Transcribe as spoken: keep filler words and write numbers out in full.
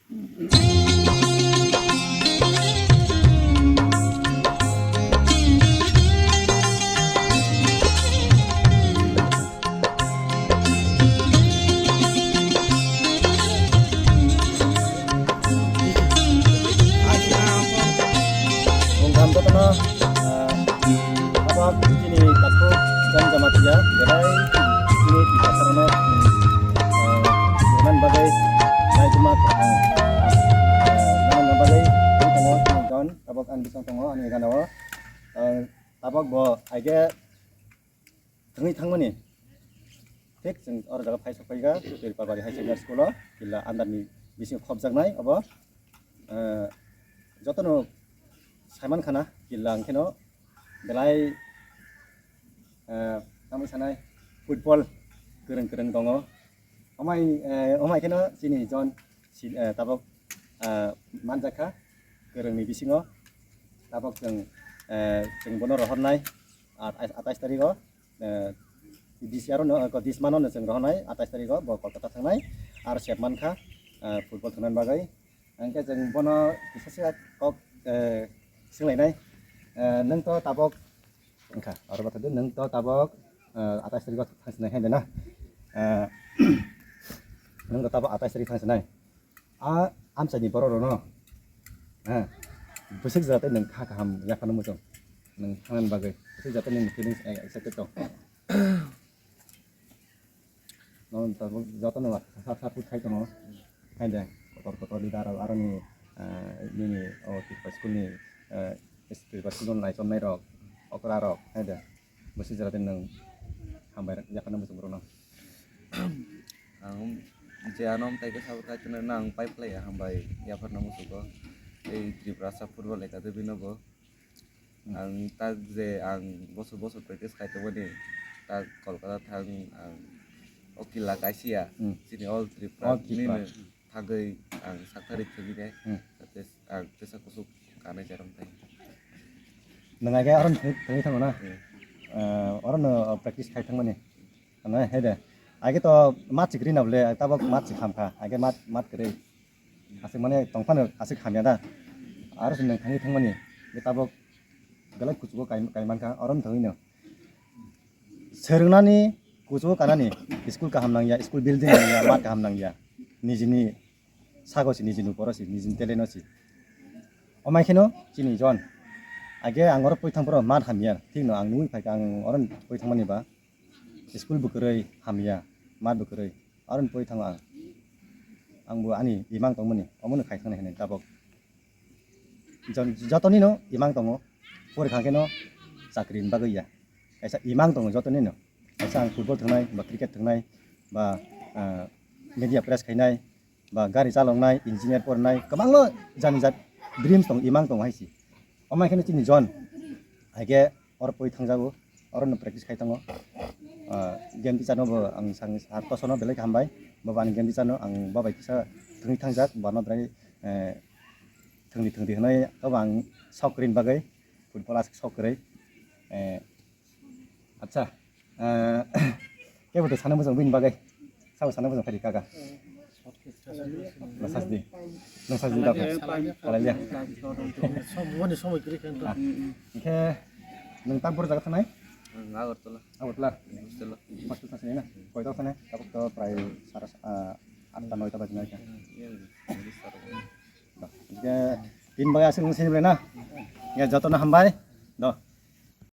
Bongkam jotono, ah, abo chini takhuk Jan Jamatia, belai chini tisa sarano, ah, rwna bagwi naituma kwthang, ah, rwna bagwi tongo chini Jan, tabok ani bising tongo ani gana o, ah, tabok bo aige thwngwi thangmani. Thik chwng oro jaga phai sok phaikha, Tripalbari High Secondary School o, killa under ni bisingo khopjaknai obo. Eh, jotono saiman khana, killa hwnkhe no belai, eh, tamni sanai football kwrwng kwrwng tongo. Omai, eh, omai kheno chini John si-, eh, tabok, eh, manjakha kwrwngni bisingo. Tabok chwng, eh, chwng bono rohornai at-, atais tarikgo, eh, D C R no, eh, this month no chwng rohornai atais tarikgo bo Kolkata thangnai. Aro sep mankha, eh, football thwngna bagwi. Hwnkhe chwng bono kisa se kok, eh, swnglainai. Eh, nwng to tabok wngkha, oro bathai de nwng to tabok, eh, atais tarikgo thangsinai hai de na. Eh, nwng to tabok atais tarik thangsinai. A amchaini borok rokno, eh, bwswk jora tei nwng kha kaham yaphano muchung. Nwng thangnani bagwi bwswk jora tei nwng feelings excited tong. Nono tabuk jotono sa sa put khai tongo. Hai de, kotor kotor leader rok aroni, ah, nini o Tripura school ni, ah, Tripura school no naichomnai rok, okra rok, hai de. Bwswk jora tei nwng hambai yakarna muchung rwno. Ang je ano tai khe sabuk khai tongo, ang pai phlai ya hambai yakarna muchungo. Tei Tripura sa football academy no bo. Ang tak je ang bosor bosor practice khai tongmani, tak Kolkata thang ang o killa kaisa ya, Hmm. Chini all Tripura All Tripura. Nini thagwi ang sakthari thwgwi nai, Hmm. Tes-, ang tesa kusuk kanai jaram tai. Nang age aron thwgwi thango na? Hmm. Eh, oro no practice khai thangmani. Ano, hai de. Age to mat sikri na bole, tabok mat sikhamkha. Age mat, mat kwrwi. Aswk mane tongphano aswk hamya da. Aro se nwng thangwi thangmani. Be tabok belai kuchugo kai, kai mankha. Oro wng thangwi no. Swrwngnani kuchugo kanani. School kaham nangya, school building nangya, mat kaham nangya. Nijini sago si, nijini uporo si, nijini talent o si. Omai kheno chini John. Age ang oro poi thang phoro mat hamya. Thik no ang nugwi phaikha ang oro poi thangmani ba. School bo kwrwi hamya, mat bo kwrwi. Aroni poi thango ang. Ang bo ani imang tongmani, omono khai thangnai hinwi tabok. Jon-, jotonino imang tongo. Pori khangkhe no chakri ni bagwi ya. Kaisa imang tongo jotonino. Kaisa ang football thwngnai, ba cricket thwngnai, ba, ah, media press khainai, ba gari chaloknai, engineer pornai, kwbangma jani jat dreams tong, imang tong hai si. Omo hai kheno chini John hai khe oro poi thangjago, oro no practice khai tongo. Ah, game teacher no bo ang sang sar tosono belai khe hambai, bo ani game teacher no ang babai kisa thwngwi thangjak, bono belai, eh, thwngdi thwngdi hwnwi abo ang sok kwrwini bagwi, football aswk sok kwrwi. Eh, Acha, eh, kebo to sana mujung bini bagwi. Sabo sana mujung phari kaga. Nang sajdi. Nang sajdi da. Hallelujah. Som-, wani somoi kwrwi khe wngkha. Ah. Hingkhe nwng tak boro jaga thanai? Ang Agartala. Agartala. Hostel o. Hostel thanai na? Koita thanai? Tabuk to prai sara, ah, atta noita baji nai kha. Yang, yang sara. Da. Hingkhe tin bagwi aswk nwng sini belai na? Ya, jotono hambai. Do.